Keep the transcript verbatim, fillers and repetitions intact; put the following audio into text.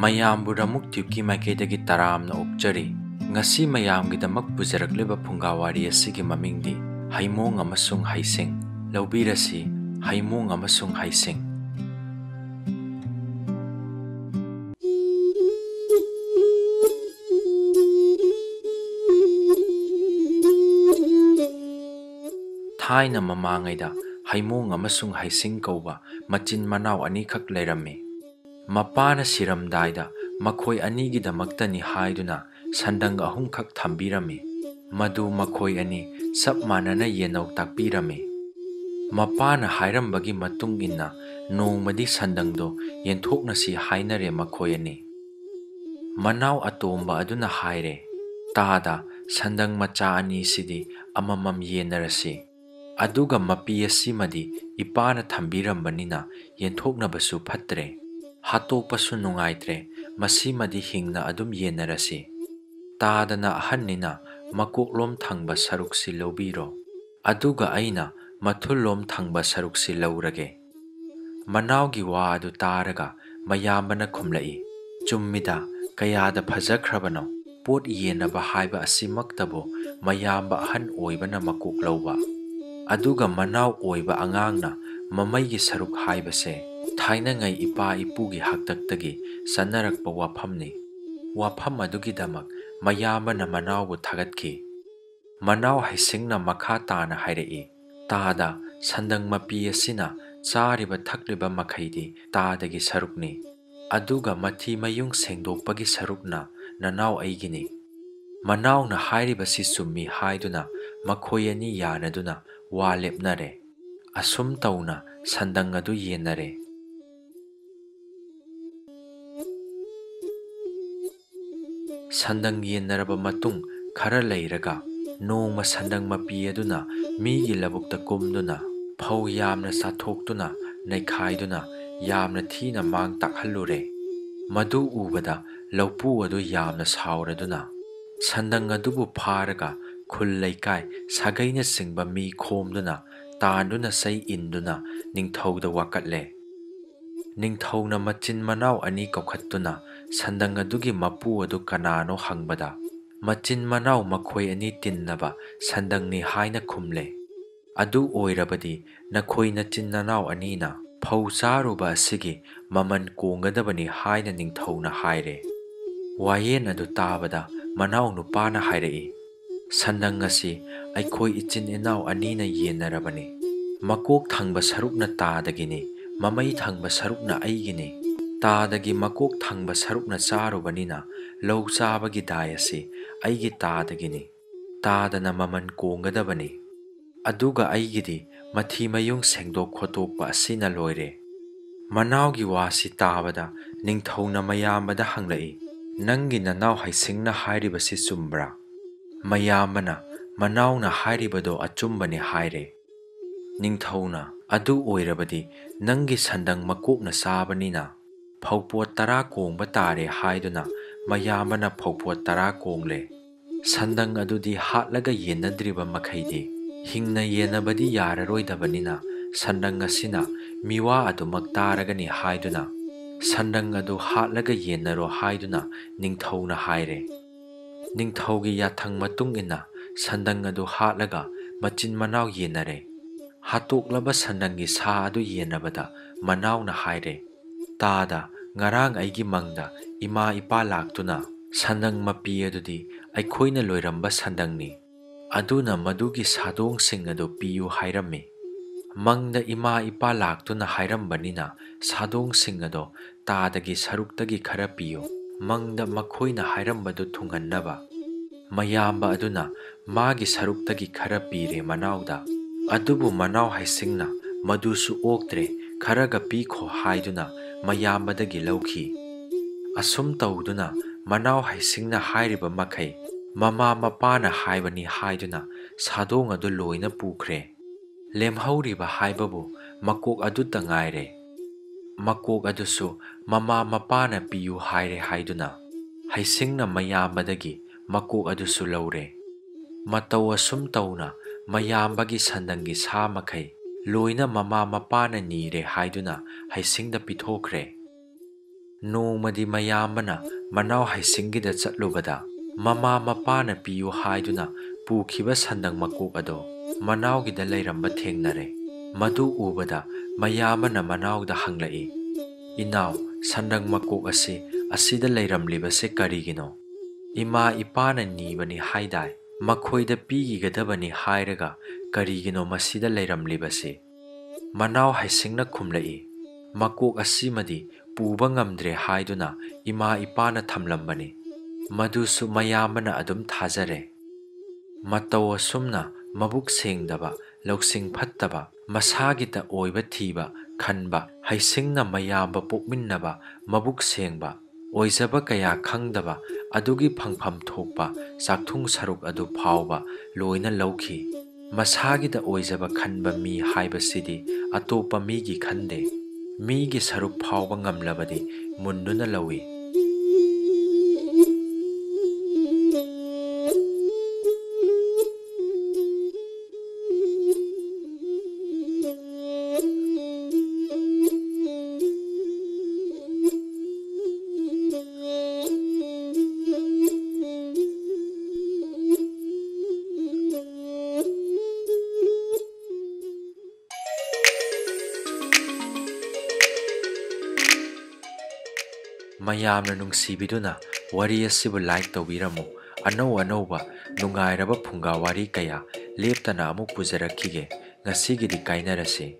ꯃꯌꯥꯝꯕꯨ ꯔꯃꯨꯛ ꯇ꯭ꯌꯨꯕꯀꯤ ꯃꯥꯏꯀꯩꯗꯒꯤ ꯇꯔꯥꯝꯅ ꯑꯣꯛꯆꯔꯤ꯫ ꯉꯁꯤ ꯃꯌꯥꯝꯒꯤꯗꯃꯛ ꯄꯨꯖꯔꯛꯂꯤꯕ ꯐꯨꯡꯒꯥ ꯋꯥꯔꯤ ꯑꯁꯤꯒꯤ ꯃꯃꯤꯡꯗꯤ ꯍꯩꯃꯣꯡ ꯑꯃꯁꯨꯡ ꯍꯩꯁꯤꯡ꯫ ꯂꯧꯕꯤꯔꯁꯤ, ꯍꯩꯃꯣꯡ ꯑꯃꯁꯨꯡ ꯍꯩꯁꯤꯡ꯫ ꯊꯥꯏꯅ ꯃꯃꯥꯡꯉꯩꯗ ꯍꯩꯃꯣꯡ ꯑꯃꯁꯨꯡ ꯍꯩꯁꯤꯡ ꯀꯧꯕ ꯃꯆꯤꯟ ꯃꯅꯥꯎ ꯑꯅꯤꯈꯛ ꯂꯩꯔꯝꯃꯤ꯫ ꯃꯄꯥꯅ ꯁꯤꯔꯝꯗꯥꯏꯗ ꯃꯈꯣꯏ ꯑꯅꯤꯒꯤꯗꯃꯛꯇꯅꯤ ꯍꯥꯏꯗꯨꯅ ꯁꯟꯗꯪ ꯑꯍꯨꯝꯈꯛ ꯊꯝꯕꯤꯔꯝꯃꯤ꯫ ꯃꯗꯨ ꯃꯈꯣꯏ ꯑꯅꯤ ꯆꯞ ꯃꯥꯟꯅꯅ ꯌꯦꯟꯅꯧ ꯇꯥꯛꯄꯤꯔꯝꯃꯤ꯫ ꯃꯄꯥꯅ ꯍꯥꯏꯔꯝꯕꯒꯤ ꯃꯇꯨꯡ ꯏꯟꯅ ꯅꯣꯡꯃꯗꯤ ꯁꯟꯗꯪꯗꯣ ꯌꯦꯟꯊꯣꯛꯅꯁꯤ ꯍꯥꯏꯅꯔꯦ ꯃꯈꯣꯏ ꯑꯅꯤ꯫ ꯃꯅꯥꯎ ꯑꯇꯣꯝꯕ ꯑꯗꯨꯅ ꯍꯥꯏꯔꯦ, "ꯇꯥꯗ, ꯁꯟꯗꯪ ꯃꯆꯥ ꯑꯅꯤꯁꯤꯗꯤ ꯑꯃꯃꯝ ꯌꯦꯟꯅꯔꯁꯤ꯫ ꯑꯗꯨꯒ ꯃꯄꯤ ꯑꯁꯤꯃꯗꯤ ꯏꯄꯥꯅ ꯊꯝꯕꯤꯔꯝꯕꯅꯤꯅ ꯌꯦꯟꯊꯣꯛꯅꯕꯁꯨ ꯐꯠꯇ꯭ꯔꯦ, ꯍꯥꯠꯇꯣꯛꯄꯁꯨ ꯅꯨꯡꯉꯥꯏꯇ꯭ꯔꯦ, ꯃꯁꯤꯃꯗꯤ ꯍꯤꯡꯅ ꯑꯗꯨꯝ ꯌꯦꯟꯅꯔꯁꯤ꯫ ꯇꯥꯗꯅ ꯑꯍꯟꯅꯤꯅ ꯃꯀꯣꯛꯂꯣꯝ ꯊꯪꯕ ꯁꯔꯨꯛꯁꯤ ꯂꯧꯕꯤꯔꯣ, ꯑꯗꯨꯒ ꯑꯩꯅ ꯃꯊꯨꯜꯂꯣꯝ ꯊꯪꯕ ꯁꯔꯨꯛꯁꯤ ꯂꯧꯔꯒꯦ꯫" ꯃꯅꯥꯎꯒꯤ ꯋꯥ ꯑꯗꯨ ꯇꯥꯔꯒ ꯃꯌꯥꯝꯕꯅ ꯈꯨꯝꯂꯛꯏ, "ꯆꯨꯝꯃꯤꯗ, ꯀꯌꯥꯗ ꯐꯖꯈ꯭ꯔꯕꯅꯣ! ꯄꯣꯠ ꯌꯦꯟꯅꯕ ꯍꯥꯏꯕ ꯑꯁꯤꯃꯛꯇꯕꯨ ꯃꯌꯥꯝꯕ ꯑꯍꯟ ꯑꯣꯏꯕꯅ ꯃꯀꯣꯛ ꯂꯧꯕ, ꯑꯗꯨꯒ ꯃꯅꯥꯎ ꯑꯣꯏꯕ ꯑꯉꯥꯡꯅ ꯃꯃꯩꯒꯤ ꯁꯔꯨꯛ ꯍꯥꯏꯕꯁꯦ ꯊꯥꯏꯅꯉꯩ ꯏꯄꯥ ꯏꯄꯨꯒꯤ ꯍꯥꯛꯇꯛꯇꯒꯤ ꯆꯠꯅꯔꯛꯄ ꯋꯥꯐꯝꯅꯤ꯫" ꯋꯥꯐꯝ ꯑꯗꯨꯒꯤꯗꯃꯛ ꯃꯌꯥꯝꯕꯅ ꯃꯅꯥꯎꯕꯨ ꯊꯥꯒꯠꯈꯤ꯫ ꯃꯅꯥꯎ ꯍꯩꯁꯤꯡꯅ ꯃꯈꯥ ꯇꯥꯅ ꯍꯥꯏꯔꯛꯏ, "ꯇꯥꯗ, ꯁꯟꯗꯪ ꯃꯄꯤ ꯑꯁꯤꯅ ꯆꯥꯔꯤꯕ ꯊꯛꯂꯤꯕ ꯃꯈꯩꯗꯤ ꯇꯥꯗꯒꯤ ꯁꯔꯨꯛꯅꯤ, ꯑꯗꯨꯒ ꯃꯊꯤ ꯃꯌꯨꯡ ꯁꯦꯡꯗꯣꯛꯄꯒꯤ ꯁꯔꯨꯛꯅ ꯅꯅꯥꯎ ꯑꯩꯒꯤꯅꯤ꯫" ꯃꯅꯥꯎꯅ ꯍꯥꯏꯔꯤꯕꯁꯤ ꯆꯨꯝꯃꯤ ꯍꯥꯏꯗꯨꯅ ꯃꯈꯣꯏ ꯑꯅꯤ ꯌꯥꯅꯗꯨꯅ ꯋꯥ ꯂꯦꯞꯅꯔꯦ꯫ ꯑꯁꯨꯝ ꯇꯧꯅ ꯁꯟꯗꯪ ꯑꯗꯨ ꯌꯦꯟꯅꯔꯦ꯫ ꯁꯟꯗꯪ ꯌꯦꯟꯅꯔꯕ ꯃꯇꯨꯡ ꯈꯔ ꯂꯩꯔꯒ ꯅꯣꯡꯃ ꯁꯟꯗꯪ ꯃꯄꯤ ꯑꯗꯨꯅ ꯃꯤꯒꯤ ꯂꯧꯕꯨꯛꯇ ꯀꯨꯝꯗꯨꯅ ꯐꯧ ꯌꯥꯝꯅ ꯆꯥꯊꯣꯛꯇꯨꯅ ꯅꯩꯈꯥꯏꯗꯨꯅ ꯌꯥꯝꯅ ꯊꯤꯅ ꯃꯥꯡ ꯇꯥꯛꯍꯜꯂꯨꯔꯦ꯫ ꯃꯗꯨ ꯎꯕꯗ ꯂꯧꯄꯨ ꯑꯗꯨ ꯌꯥꯝꯅ ꯁꯥꯎꯔꯗꯨꯅ ꯁꯟꯗꯪ ꯑꯗꯨꯕꯨ ꯐꯥꯔꯒ ꯈꯨꯜ ꯂꯩꯀꯥꯏ ꯁꯥꯒꯩꯅꯆꯤꯡꯕ ꯃꯤ ꯈꯣꯝꯗꯨꯅ ꯇꯥꯟꯗꯨꯅ ꯆꯩ ꯏꯟꯗꯨꯅ ꯅꯤꯡꯊꯧꯗ ꯋꯥꯀꯠꯂꯦ꯫ ꯅꯤꯡꯊꯧꯅ ꯃꯆꯤꯟ ꯃꯅꯥꯎ ꯑꯅꯤ ꯀꯧꯈꯠꯇꯨꯅ ꯁꯟꯗꯪ ꯑꯗꯨꯒꯤ ꯃꯄꯨ ꯑꯗꯨ ꯀꯅꯥꯅꯣ ꯍꯪꯕꯗ, "ꯃꯆꯤꯟ ꯃꯅꯥꯎ ꯃꯈꯣꯏ ꯑꯅꯤ ꯇꯤꯟꯅꯕ ꯁꯟꯗꯪꯅꯤ" ꯍꯥꯏꯅ ꯈꯨꯝꯂꯦ꯫ "ꯑꯗꯨ ꯑꯣꯏꯔꯕꯗꯤ ꯅꯈꯣꯏ ꯅꯆꯤꯟ ꯅꯅꯥꯎ ꯑꯅꯤꯅ ꯐꯧ ꯆꯥꯔꯨꯕ ꯑꯁꯤꯒꯤ ꯃꯃꯜ ꯀꯣꯡꯒꯗꯕꯅꯤ" ꯍꯥꯏꯅ ꯅꯤꯡꯊꯧꯅ ꯍꯥꯏꯔꯦ꯫ ꯋꯥꯌꯦꯟ ꯑꯗꯨ ꯇꯥꯕꯗ ꯃꯅꯥꯎ ꯅꯨꯄꯥꯅ ꯍꯥꯏꯔꯛꯏ, "ꯁꯟꯗꯪ ꯑꯁꯤ ꯑꯩꯈꯣꯏ ꯏꯆꯤꯟ ꯏꯅꯥꯎ ꯑꯅꯤꯅ ꯌꯦꯟꯅꯔꯕꯅꯤ꯫ ꯃꯀꯣꯛ ꯊꯪꯕ ꯁꯔꯨꯛꯅ ꯇꯥꯗꯒꯤꯅꯤ, ꯃꯃꯩ ꯊꯪꯕ ꯁꯔꯨꯛꯅ ꯑꯩꯒꯤꯅꯤ꯫ ꯇꯥꯗꯒꯤ ꯃꯀꯣꯛ ꯊꯪꯕ ꯁꯔꯨꯛꯅ ꯆꯥꯔꯨꯕꯅꯤꯅ ꯂꯧ ꯆꯥꯕꯒꯤ ꯗꯥꯏ ꯑꯁꯤ ꯑꯩꯒꯤ ꯇꯥꯗꯒꯤꯅꯤ꯫ ꯇꯥꯗꯅ ꯃꯃꯜ ꯀꯣꯡꯒꯗꯕꯅꯤ꯫ ꯑꯗꯨꯒ ꯑꯩꯒꯤꯗꯤ ꯃꯊꯤ ꯃꯌꯨꯡ ꯁꯦꯡꯗꯣꯛ ꯈꯣꯠꯇꯣꯛꯄ ꯑꯁꯤꯅ ꯂꯣꯏꯔꯦ"꯫ ꯃꯅꯥꯎꯒꯤ ꯋꯥꯁꯤ ꯇꯥꯕꯗ ꯅꯤꯡꯊꯧꯅ ꯃꯌꯥꯝꯕꯗ ꯍꯪꯂꯛꯏ, "ꯅꯪꯒꯤ ꯅꯅꯥꯎ ꯍꯩꯁꯤꯡꯅ ꯍꯥꯏꯔꯤꯕꯁꯤ ꯆꯨꯝꯕ꯭ꯔꯥ?" ꯃꯌꯥꯝꯕꯅ, "ꯃꯅꯥꯎꯅ ꯍꯥꯏꯔꯤꯕꯗꯣ ꯑꯆꯨꯝꯕꯅꯤ" ꯍꯥꯏꯔꯦ꯫ ꯅꯤꯡꯊꯧꯅ, "ꯑꯗꯨ ꯑꯣꯏꯔꯕꯗꯤ ꯅꯪꯒꯤ ꯁꯟꯗꯪ ꯃꯀꯣꯛꯅ ꯆꯥꯕꯅꯤꯅ ꯐꯧꯄꯣꯠ ꯇꯔꯥ ꯀꯣꯡꯕ ꯇꯥꯔꯦ" ꯍꯥꯏꯗꯨꯅ ꯃꯌꯥꯝꯕꯅ ꯐꯧꯄꯣꯠ ꯇꯔꯥ ꯀꯣꯡꯂꯦ꯫ ꯁꯟꯗꯪ ꯑꯗꯨꯗꯤ ꯍꯥꯠꯂꯒ ꯌꯦꯟꯅꯗ꯭ꯔꯤꯕ ꯃꯈꯩꯗꯤ ꯍꯤꯡꯅ ꯌꯦꯟꯅꯕꯗꯤ ꯌꯥꯔꯔꯣꯏꯗꯕꯅꯤꯅ ꯁꯟꯗꯪ ꯑꯁꯤꯅ ꯃꯤꯋꯥ ꯑꯗꯨꯃꯛ ꯇꯥꯔꯒꯅꯤ ꯍꯥꯏꯗꯨꯅ ꯁꯟꯗꯪ ꯑꯗꯨ ꯍꯥꯠꯂꯒ ꯌꯦꯟꯅꯔꯣ ꯍꯥꯏꯗꯨꯅ ꯅꯤꯡꯊꯧꯅ ꯍꯥꯏꯔꯦ꯫ ꯅꯤꯡꯊꯧꯒꯤ ꯌꯥꯊꯪ ꯃꯇꯨꯡ ꯏꯟꯅ ꯁꯟꯗꯪ ꯑꯗꯨ ꯍꯥꯠꯂꯒ ꯃꯆꯤꯟ ꯃꯅꯥꯎ ꯌꯦꯟꯅꯔꯦ꯫ ꯍꯥꯠꯇꯣꯛꯂꯕ ꯁꯟꯗꯪꯒꯤ ꯁꯥ ꯑꯗꯨ ꯌꯦꯟꯅꯕꯗ ꯃꯅꯥꯎꯅ ꯍꯥꯏꯔꯦ, "ꯇꯥꯗ, ꯉꯔꯥꯡ ꯑꯩꯒꯤ ꯃꯪꯗ ꯏꯃꯥ ꯏꯄꯥ ꯂꯥꯛꯇꯨꯅ ꯁꯟꯗꯪ ꯃꯄꯤ ꯑꯗꯨꯗꯤ ꯑꯩꯈꯣꯏꯅ ꯂꯣꯏꯔꯝꯕ ꯁꯟꯗꯪꯅꯤ, ꯑꯗꯨꯅ ꯃꯗꯨꯒꯤ ꯁꯥꯗꯣꯡꯁꯤꯡ ꯑꯗꯨ ꯄꯤꯌꯨ ꯍꯥꯏꯔꯝꯃꯤ꯫ ꯃꯪꯗ ꯏꯃꯥ ꯏꯄꯥ ꯂꯥꯛꯇꯨꯅ ꯍꯥꯏꯔꯝꯕꯅꯤꯅ ꯁꯥꯗꯣꯡꯁꯤꯡ ꯑꯗꯣ ꯇꯥꯗꯒꯤ ꯁꯔꯨꯛꯇꯒꯤ ꯈꯔ ꯄꯤꯌꯨ꯫ ꯃꯪꯗ ꯃꯈꯣꯏꯅ ꯍꯥꯏꯔꯝꯕꯗꯨ ꯊꯨꯡꯍꯟꯅꯕ"꯫ ꯃꯌꯥꯝꯕ ꯑꯗꯨꯅ ꯃꯥꯒꯤ ꯁꯔꯨꯛꯇꯒꯤ ꯈꯔ ꯄꯤꯔꯦ ꯃꯅꯥꯎꯗ꯫ ꯑꯗꯨꯕꯨ ꯃꯅꯥꯎ ꯍꯩꯁꯤꯡꯅ ꯃꯗꯨꯁꯨ ꯑꯣꯛꯇ꯭ꯔꯦ, "ꯈꯔꯒ ꯄꯤꯈꯣ" ꯍꯥꯏꯗꯨꯅ ꯃꯌꯥꯝꯕꯗꯒꯤ ꯂꯧꯈꯤ꯫ ꯑꯁꯨꯝ ꯇꯧꯗꯨꯅ ꯃꯅꯥꯎ ꯍꯩꯁꯤꯡꯅ ꯍꯥꯏꯔꯤꯕ ꯃꯈꯩ ꯃꯃꯥ ꯃꯄꯥꯅ ꯍꯥꯏꯕꯅꯤ ꯍꯥꯏꯗꯨꯅ ꯁꯥꯗꯣꯡ ꯑꯗꯨ ꯂꯣꯏꯅ ꯄꯨꯈ꯭ꯔꯦ꯫ ꯂꯦꯝꯍꯧꯔꯤꯕ ꯍꯥꯏꯕꯕꯨ ꯃꯀꯣꯛ ꯑꯗꯨꯇ ꯉꯥꯏꯔꯦ꯫ ꯃꯀꯣꯛ ꯑꯗꯨꯁꯨ ꯃꯃꯥ ꯃꯄꯥꯅ ꯄꯤꯌꯨ ꯍꯥꯏꯔꯦ ꯍꯥꯏꯗꯨꯅ ꯍꯩꯁꯤꯡꯅ ꯃꯌꯥꯝꯕꯗꯒꯤ ꯃꯀꯣꯛ ꯑꯗꯨꯁꯨ ꯂꯧꯔꯦ꯫ ꯃꯇꯧ ꯑꯁꯨꯝ ꯇꯧꯅ ꯃꯌꯥꯝꯕꯒꯤ ꯁꯟꯗꯪꯒꯤ ꯁꯥ ꯃꯈꯩ ꯂꯣꯏꯅ ꯃꯃꯥ ꯃꯄꯥꯅ ꯅꯤꯔꯦ ꯍꯥꯏꯗꯨꯅ ꯍꯩꯁꯤꯡꯗ ꯄꯤꯊꯣꯛꯈ꯭ꯔꯦ꯫ ꯅꯣꯡꯃꯗꯤ ꯃꯌꯥꯝꯕꯅ ꯃꯅꯥꯎ ꯍꯩꯁꯤꯡꯒꯤꯗ ꯆꯠꯂꯨꯕꯗ, ꯃꯃꯥ ꯃꯄꯥꯅ ꯄꯤꯌꯨ ꯍꯥꯏꯗꯨꯅ ꯄꯨꯈꯤꯕ ꯁꯟꯗꯪ ꯃꯀꯣꯛ ꯑꯗꯣ ꯃꯅꯥꯎꯒꯤꯗ ꯂꯩꯔꯝꯕ ꯊꯦꯡꯅꯔꯦ꯫ ꯃꯗꯨ ꯎꯕꯗ ꯃꯌꯥꯝꯕꯅ ꯃꯅꯥꯎꯗ ꯍꯪꯂꯛꯏ, "ꯏꯅꯥꯎ, ꯁꯟꯗꯪ ꯃꯀꯣꯛ ꯑꯁꯤ ꯑꯁꯤꯗ ꯂꯩꯔꯝꯂꯤꯕꯁꯦ ꯀꯔꯤꯒꯤꯅꯣ? ꯏꯃꯥ ꯏꯄꯥꯅ ꯅꯤꯕꯅꯤ ꯍꯥꯏꯗꯥꯏ? ꯃꯈꯣꯏꯗ ꯄꯤꯈꯤꯒꯗꯕꯅꯤ ꯍꯥꯏꯔꯒ ꯀꯔꯤꯒꯤꯅꯣ ꯃꯁꯤꯗ ꯂꯩꯔꯝꯂꯤꯕꯁꯤ?" ꯃꯅꯥꯎ ꯍꯩꯁꯤꯡꯅ ꯈꯨꯝꯂꯛꯏ, "ꯃꯀꯣꯛ ꯑꯁꯤꯃꯗꯤ ꯄꯨꯕ ꯉꯝꯗ꯭ꯔꯦ ꯍꯥꯏꯗꯨꯅ ꯏꯃꯥ ꯏꯄꯥꯅ ꯊꯝꯂꯝꯕꯅꯤ꯫ ꯃꯗꯨꯁꯨ ꯃꯌꯥꯝꯕꯅ ꯑꯗꯨꯝ ꯊꯥꯖꯔꯦ꯫" ꯃꯇꯧ ꯑꯁꯨꯝꯅ ꯃꯕꯨꯛ ꯁꯦꯡꯗꯕ, ꯂꯧꯁꯤꯡ ꯐꯠꯇꯕ, ꯃꯁꯥꯒꯤꯇ ꯑꯣꯏꯕ ꯊꯤꯕ ꯈꯟꯕ ꯍꯩꯁꯤꯡꯅ ꯃꯌꯥꯝꯕ ꯄꯣꯛꯃꯤꯟꯅꯕ ꯃꯕꯨꯛ ꯁꯦꯡꯕ, ꯑꯣꯏꯖꯕ ꯀꯌꯥ ꯈꯪꯗꯕ ꯑꯗꯨꯒꯤ ꯐꯪꯐꯝ ꯊꯣꯛꯄ ꯆꯥꯛꯊꯨꯡ ꯁꯔꯨꯛ ꯑꯗꯨ ꯐꯥꯎꯕ ꯂꯣꯏꯅ ꯂꯧꯈꯤ꯫ ꯃꯁꯥꯒꯤꯗ ꯑꯣꯏꯖꯕ ꯈꯟꯕ ꯃꯤ ꯍꯥꯏꯕꯁꯤꯗꯤ ꯑꯇꯣꯞꯄ ꯃꯤꯒꯤ ꯈꯟꯗꯦ꯫ ꯃꯤꯒꯤ ꯁꯔꯨꯛ ꯐꯥꯎꯕ ꯉꯝꯂꯕꯗꯤ ꯃꯨꯟꯗꯨꯅ ꯂꯧꯏ꯫ ꯃꯌꯥꯝꯅ ꯅꯨꯡꯁꯤꯕꯤꯗꯨꯅ ꯋꯥꯔꯤ ꯑꯁꯤꯕꯨ like ꯇꯧꯕꯤꯔꯝꯃꯨ꯫ ꯑꯅꯧ ꯑꯅꯧꯕ ꯅꯨꯡꯉꯥꯏꯔꯕ ꯐꯨꯡꯒꯥ ꯋꯥꯔꯤ ꯀꯌꯥ ꯂꯦꯞꯇꯅ ꯑꯃꯨꯛ ꯄꯨꯖꯔꯛꯈꯤꯒꯦ꯫ ꯉꯁꯤꯒꯤꯗꯤ ꯀꯥꯏꯅꯔꯁꯤ꯫